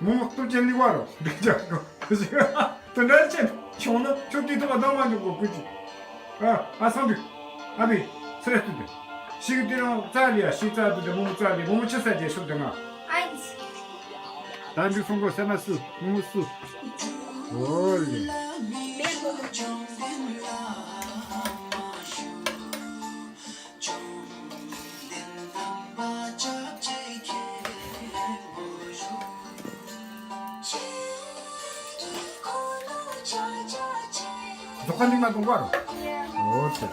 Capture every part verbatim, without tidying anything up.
མོ་མོ་སྟོབས་ཅན་ལི་བ་རོ་འདུག་ཅག་གོ། དེ་འདྲ་ཅན་བྱུང་ན་ཁྱོད་དེ་ཐོག་བདག་མ་འཇུག་གོ་ཀུ་ཅི། ཨ་ཨ་སང་འདུག་ཨ་བི་སི་རེ་ཏུ་དུ་ཤིག་དེ་རང་རྩ་ལི་ཡ་ཤིག་རྩ་དུ་དེ་མོ་མོ་རྩ་ལི་མོ་མོ་ཆི་ས་རྗེས་ཤོག་དེ་ང་། ད་འདི་སོང་གོ་སེ་མ་སུ་མོ་མོ་སུ། ཨོ་ལེ། རྫོགས་ཁ་འདི་མ་གཏོང་བར། ཨོ་ཙེ།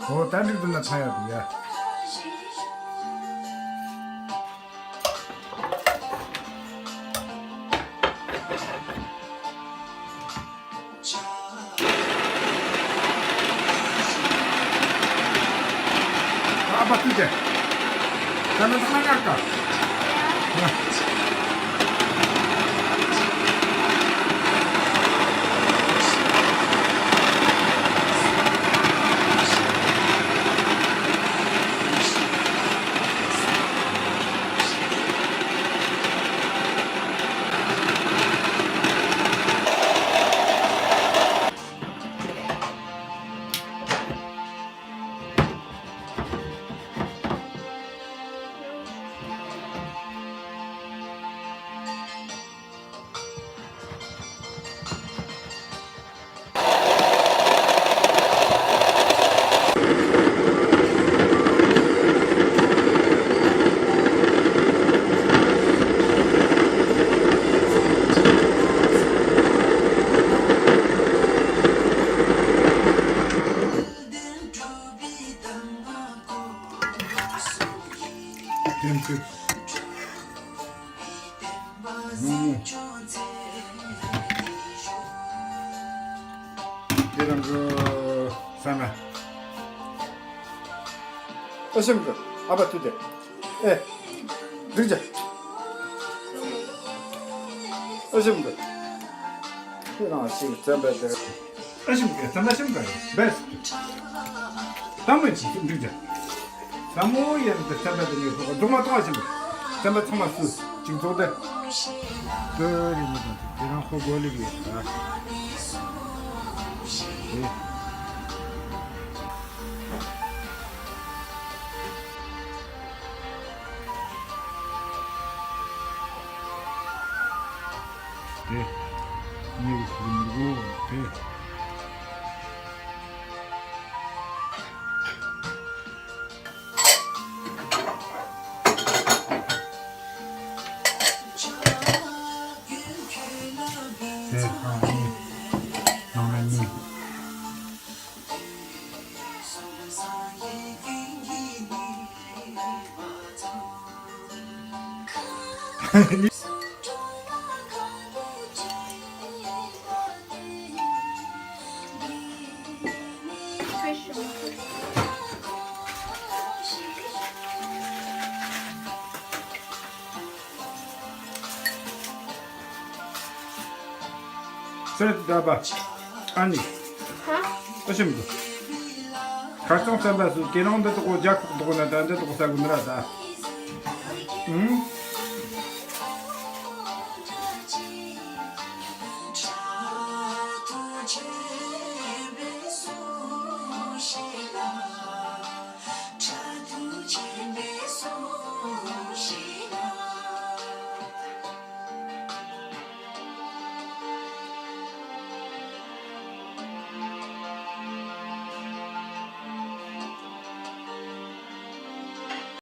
ཨོ་ད་འགྲིག་འདུག་ན་ཚ་ཡག་འདུག་ཡ། ཨ་པ་ཏི་ཏེ། ད་ནི་ཐ་ན་ཀར་ཀ། དེ་རང་གི་ས་ན། ཨ་ཤམ་གི་ཨ་བ་ཐུ་དེ། ཨེ། འགྲིག་ཅག་ཨ་ཤམ་གི། དེ་རང་ཞིག་བཙན་པའི་དེ། ཨ་ཤམ་གི་ཙམ་པ་ཤམ་གི་བེས། ད་མོ་ཅི་འགྲིག་ཅག་ད་མོ་ཡན་དུ་ཚད་པ་དེ་ནས་ཁོ་རྫོང་མ་གཏོང་བ་ཞིག་ཚད་པ་ཚང་མ་སུ་ཅིག་རྫོགས་ཏེ། དེ་རིང་མི་དང་དེ་རང་ཁོ་གོ་ལི་གི་ཨ། དེ། དེ། ཉེ་གི་ཁུ་མི་གོ་དེ། དེ་ཁང་གཉིས། ནང་ན་གཉིས། སེ་ད་པ། ཨ་ནི། ཧ། ཨ་ཤམ་དུ། ཁ་སང་བསམ་པ་སུ་དེ་རང་འདི་དག་གོ་རྒྱ་ཁོག་དག་གོ་ན་ད་འདི་དག་གོ་ས་གོ་ནི་ར་ད། ཨུང་།